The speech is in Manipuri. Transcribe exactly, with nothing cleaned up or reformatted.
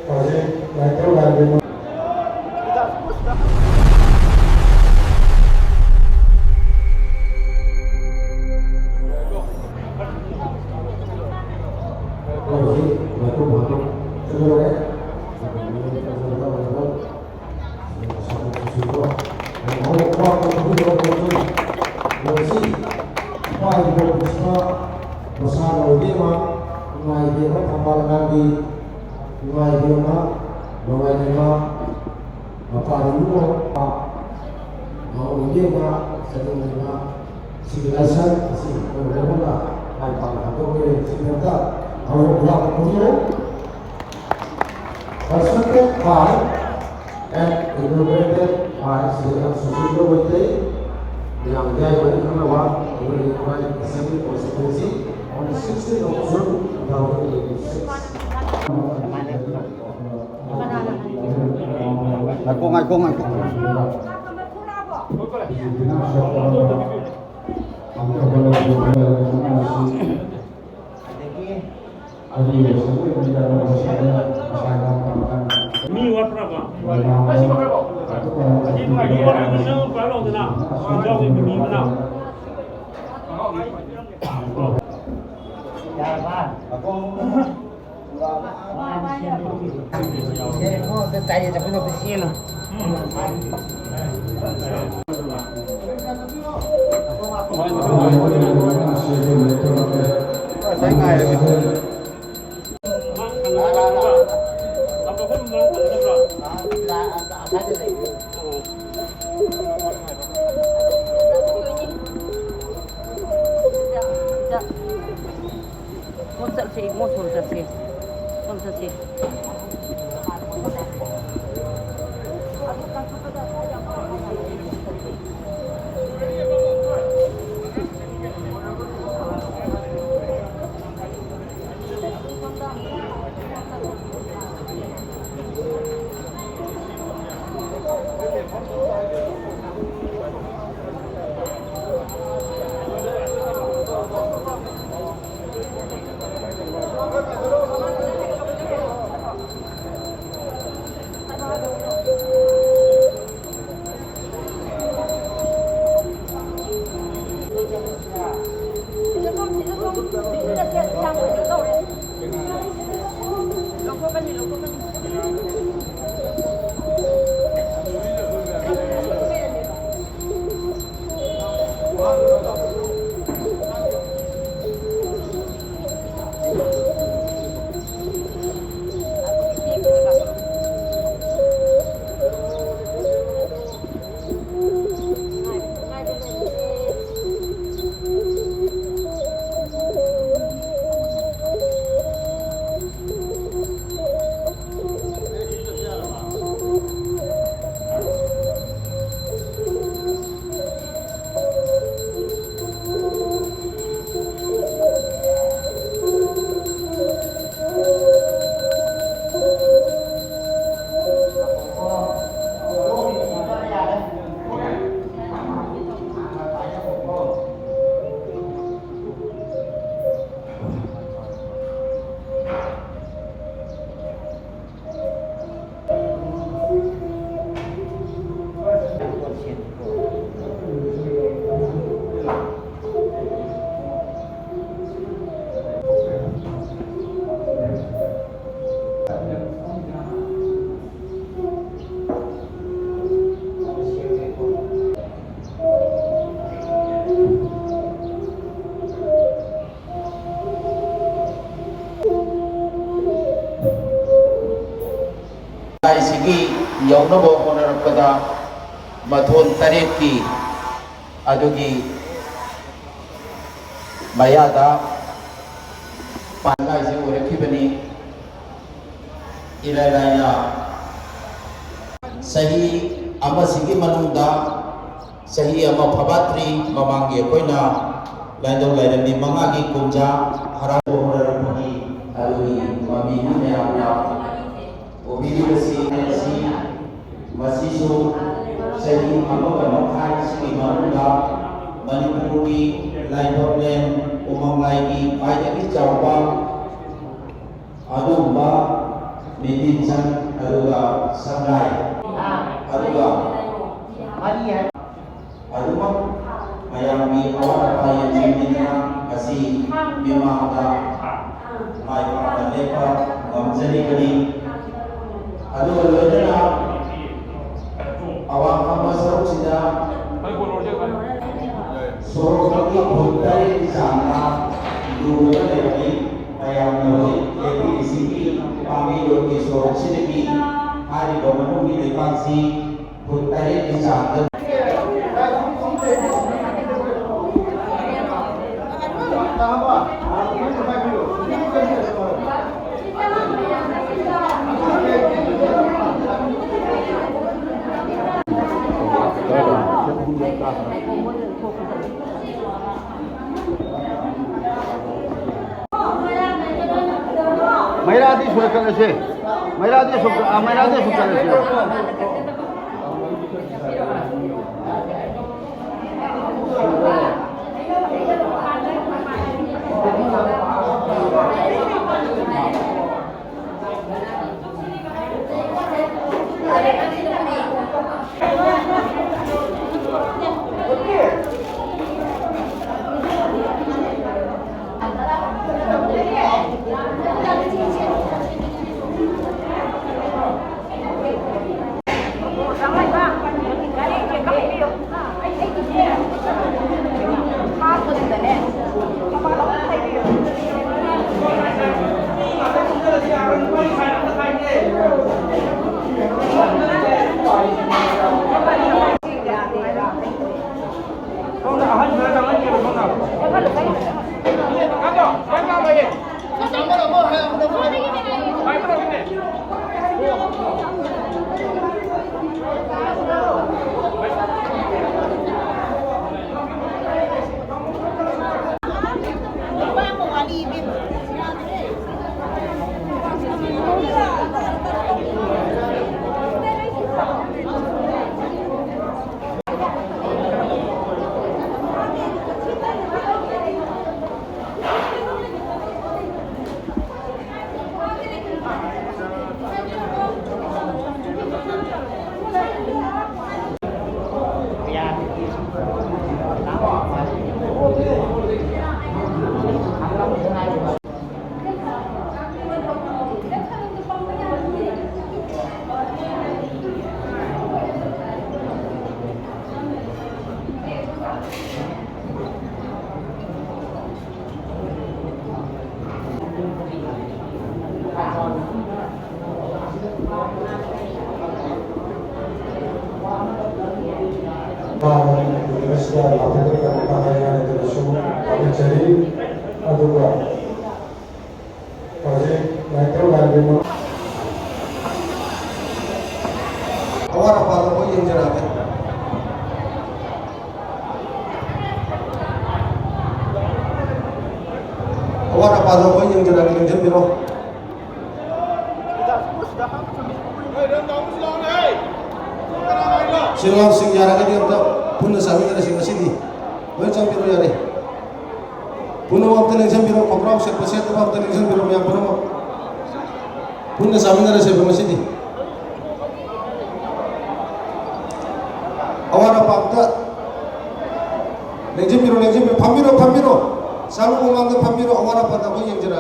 ꯍꯧꯖꯤꯛ ꯃꯥꯏꯀ꯭ꯔꯣ ꯂꯥꯏꯟꯒꯤ ꯍꯧꯖꯤꯛ ꯃꯥꯏꯀ꯭ꯔꯣ ꯐꯣꯟꯗꯣ ꯆꯠꯂꯨꯔꯦ꯫ ꯃꯁꯤ ꯏꯄꯥ ꯏꯄꯨ ꯄꯨꯟꯁꯤꯗ ꯃꯁꯥ ꯅꯧꯕꯤ ꯑꯃ, ꯅꯨꯡꯉꯥꯏꯕꯤ ꯑꯃ, ꯊꯝꯕꯥꯜ ꯑꯉꯥꯡꯕꯤ, ꯅꯨꯡꯉꯥꯏꯕꯤ ꯑꯃ, ꯅꯨꯡꯉꯥꯏꯕꯤ ꯑꯃ, ꯃꯄꯥꯟ ꯏꯃꯨꯡ ꯑꯃ, ꯃꯧ ꯑꯣꯏꯕꯤ ꯑꯃ, ꯆꯠꯅꯤꯡꯂꯤꯕ ꯁꯤꯒꯤ ꯂꯥꯏꯁꯪ ꯑꯁꯤ ꯂꯣꯏꯅꯃꯛꯅ ꯃꯥꯏ ꯄꯥꯛꯅ ꯍꯥꯡꯗꯣꯛꯄꯤꯔꯦ꯫ ꯁꯤꯒꯤꯗꯃꯛꯇ ꯑꯃꯨꯛ ꯂꯥꯎꯅ ꯈꯨꯔꯨꯝꯃꯨ꯫ Constructed by and inaugurated by Sri Sushil Meitei, ꯃꯌꯥꯝ ꯌꯥꯏꯐꯅ ꯈꯪꯅꯕ ꯑꯩꯈꯣꯏꯒꯤ ꯈ꯭ꯋꯥꯏ Assembly Constituency on the sixteenth of June two thousand twenty-six꯫ ꯉꯥꯏꯈꯣ, ꯉꯥꯏꯈꯣ, ꯉꯥꯏꯈꯣ꯫ ꯃꯤ ꯋꯥꯠꯄ꯭ꯔꯕ? ꯑꯁꯤ ꯅꯨꯡꯉꯥꯏꯇꯦ, ꯋꯥꯠꯂꯤ, ꯃꯁꯥ ꯄꯥꯏ ꯂꯥꯎꯗꯅ꯫ ꯏꯟꯖꯥꯡꯁꯦ ꯃꯤ ꯃꯅꯥ꯫ ꯁꯣꯝ ꯆꯠꯁꯦ, ꯏꯕꯨꯡꯉꯣ, ꯁꯣꯝ ꯆꯠꯁꯦ꯫ ꯁꯣꯝ ꯆꯠꯁꯦ꯫ ꯂꯩꯀꯥꯏꯁꯤꯒꯤ ꯌꯧꯅꯕ ꯍꯣꯠꯅꯔꯛꯄꯗ ꯃꯊꯣꯟ ꯇꯔꯦꯠꯀꯤ ꯑꯗꯨꯒꯤ ꯃꯌꯥꯗ ꯄꯥꯟꯒꯥꯏꯁꯤ ꯑꯣꯏꯔꯛꯈꯤꯕꯅꯤ꯫ ꯏꯔꯥꯏ ꯂꯥꯏꯅ ꯆꯍꯤ ꯑꯃꯁꯤꯒꯤ ꯃꯅꯨꯡꯗ, ꯆꯍꯤ ꯑꯃ ꯐꯥꯕꯠꯇ꯭ꯔꯤ ꯃꯃꯥꯡꯒꯤ ꯑꯩꯈꯣꯏꯅ ꯂꯥꯏꯅꯤꯡꯊꯧ ꯂꯥꯏꯔꯦꯝꯕꯤ ꯃꯉꯥꯒꯤ ꯀꯨꯝꯖꯥ ꯍꯔꯥꯎꯕ ꯍꯧꯔꯛꯄꯒꯤ ꯑꯗꯨꯒꯤ ꯃꯃꯤꯅꯤ ꯃꯌꯥꯝꯅ ꯎꯕꯤꯔꯤꯕꯁꯤ ꯑꯁꯤ ꯃꯁꯤꯁꯨ ꯆꯍꯤ ꯑꯃꯒ ꯃꯈꯥꯏꯁꯤꯒꯤ ꯃꯅꯨꯡꯗ ꯃꯅꯤꯄꯨꯔꯒꯤ ꯂꯥꯏꯐꯝꯂꯦꯟ ꯎꯃꯪ ꯂꯥꯏꯒꯤ ꯈ꯭ꯋꯥꯏꯗꯒꯤ ꯆꯥꯎꯕ ꯑꯗꯨꯒꯨꯝꯕ ꯃꯤꯇꯤꯟꯁꯪ ꯑꯗꯨꯒ ꯁꯉꯥꯏ ꯑꯗꯨꯒ ꯑꯗꯨꯃꯛ ꯃꯌꯥꯝꯒꯤ ꯑꯋꯥꯠ ꯑꯄꯥ ꯌꯦꯡꯁꯤꯟꯕꯤꯗꯨꯅ ꯉꯁꯤ ꯃꯤꯃꯥꯡꯗ ꯃꯥꯏ ꯄꯥꯛꯅ ꯂꯦꯞꯄ ꯉꯝꯖꯔꯤꯕꯅꯤ꯫ ꯑꯗꯨꯒ ꯂꯣꯏꯅꯅ ꯑꯋꯥꯡ ꯊꯪꯕ ꯁꯔꯨꯛꯁꯤꯗ ꯁꯣꯔꯣꯛꯇꯒꯤ ꯐꯨꯠ ꯇꯔꯦꯠꯀꯤ ꯆꯥꯡꯗ ꯂꯨꯔꯒ ꯂꯩꯔꯝꯃꯤ꯫ ꯃꯌꯥꯝꯅ ꯍꯧꯖꯤꯛ ꯂꯦꯞꯄꯤꯔꯤꯁꯤꯒꯤ ꯄꯥꯝꯕꯤꯔꯣꯜꯒꯤ ꯁꯣꯔꯣꯛꯁꯤꯗꯒꯤ ꯍꯥꯏꯔꯤꯕ ꯃꯅꯨꯡꯒꯤ ꯂꯩꯕꯥꯛꯁꯤ ꯐꯨꯠ ꯇꯔꯦꯠꯀꯤ ꯆꯥꯡꯗ ꯃꯩꯔꯥꯗꯤ ꯁꯣꯔꯠ ꯀꯠꯂꯁꯦ꯫ ꯃꯩꯔꯥꯗꯤ ꯁꯣꯔꯠ ꯀꯠ-, ꯑ, ꯃꯩꯔꯥꯗꯤ ꯁꯣꯔꯠ ꯀꯠꯂꯁꯦ꯫ ꯃꯁꯤꯗ ꯂꯥꯛꯄꯤꯕꯒꯤꯗꯃꯛꯇ ꯍꯥꯏ ꯍꯥꯏꯅ ꯇꯧꯕꯁꯨ ꯊꯥꯒꯠꯆꯔꯤ꯫ ꯑꯗꯨꯒ ꯍꯧꯖꯤꯛ ꯃꯥꯏꯀ꯭ꯔꯣ ꯂꯥꯏꯟꯒꯤ ꯑꯋꯥꯠ ꯑꯄꯥꯗꯣ ꯑꯩꯈꯣꯏ ꯌꯦꯡꯖꯔꯛꯑꯒꯦ꯫ ꯑꯋꯥꯠ ꯑꯄꯥꯗꯣ ꯑꯩꯈꯣꯏ ꯌꯦꯡꯖꯔꯛꯑꯒꯦ, ꯂꯦꯡꯁꯤꯟꯕꯤꯔꯣ꯫ ꯏꯆꯤꯜ ꯏꯅꯥꯎꯁꯤꯡ ꯌꯥꯔꯒꯗꯤ ꯑꯝꯇ ꯄꯨꯟꯅ ꯆꯥꯃꯤꯟꯅꯔꯁꯤ ꯉꯁꯤꯗꯤ꯫ ꯂꯣꯏ ꯆꯪꯕꯤꯔꯣ ꯌꯥꯔꯦ꯫ ꯄꯨꯝꯅꯃꯛ ꯑꯝꯇ ꯂꯦꯡꯁꯤꯟꯕꯤꯔꯣ, ꯈꯣꯡꯒ꯭ꯔꯥꯎ ꯁꯦꯠꯄ ꯁꯦꯠꯇꯕ ꯑꯝꯇ ꯂꯦꯡꯁꯤꯟꯕꯤꯔꯣ ꯃꯌꯥꯝ ꯄꯨꯝꯅꯃꯛ꯫ ꯄꯨꯟꯅ ꯆꯥꯃꯤꯟꯅꯔꯁꯦꯕ ꯉꯁꯤꯗꯤ꯫ ꯑꯋꯥꯠ ꯑꯄꯥ ꯑꯝꯇ ꯂꯦꯡꯁꯤꯟꯕꯤꯔꯣ, ꯂꯦꯡꯁꯤꯟꯕꯤꯔꯣ, ꯐꯝꯕꯤꯔꯣ, ꯐꯝꯕꯤꯔꯣ꯫ ꯆꯥꯂꯨ ꯃꯃꯥꯡꯗ ꯐꯝꯕꯤꯔꯣ, ꯑꯋꯥꯠ ꯑꯄꯥꯗ ꯑꯩꯈꯣꯏ ꯌꯦꯡꯖꯔꯛꯑꯒꯦ꯫